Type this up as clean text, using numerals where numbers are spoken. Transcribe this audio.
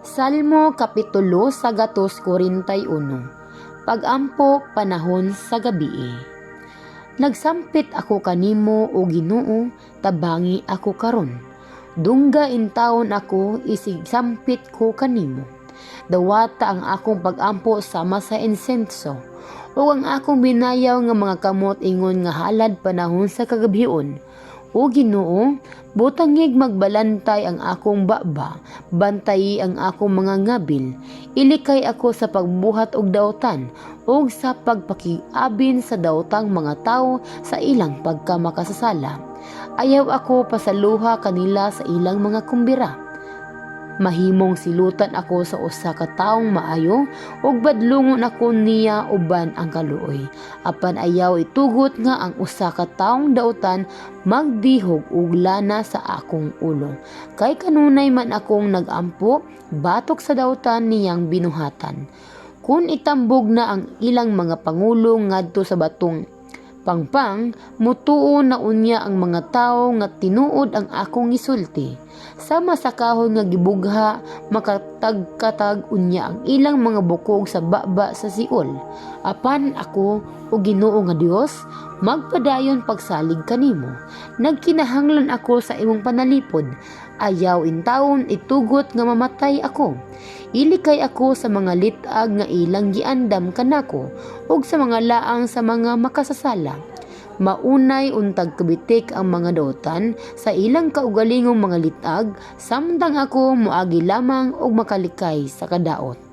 Salmo Kapitulo 141. Pag-ampo panahon sa gabii. Nagsampit ako kanimo, o Ginoo, tabangi ako karon. Dungga intawon ako isig sampit ko kanimo. Dawata ang akong pag-ampo sama sa insenso ug ang akong binayaw nga mga kamot ingon nga halad panahon sa kagabhion. O Ginoo, butangig magbalantay ang akong baba, bantayi ang akong mga ngabil. Ilikay ako sa pagbuhat og dautan ug sa pagpakiabin sa daotang mga tawo sa ilang pagkamakasasala. Ayaw ako pasaluha kanila sa ilang mga kumbira. Mahimong silutan ako sa usa ka taong maayo ug badlungon ako niya uban ang kaluoy. Apan ayaw itugot nga ang usa ka taong dautan magdihog og lana sa akong ulo. Kay kanunay man akong nag-ampo batok sa dautan niyang binuhatan. Kung itambog na ang ilang mga pangulo ngadto sa batong pangpang, mutuo na unya ang mga tawo nga tinuod ang akong gisulti. Sama sa kahoy nga gibugha, makatagkatag unya ang ilang mga bukog sa baba sa Seol. Apan ako, o Ginoo nga Dios, magpadayon pagsalig kanimo. Nagkinahanglan ako sa imong panalipod. Ayaw intawon itugot nga mamatay ako. Ilikay ako sa mga lit-ag nga ilang giandam kanako ug sa mga laang sa mga makasasala. Maunay untag kabitik ang mga dautan sa ilang kaugalingong mga lit-ag, samtang ako moagi lamang og makalikay sa kadaot.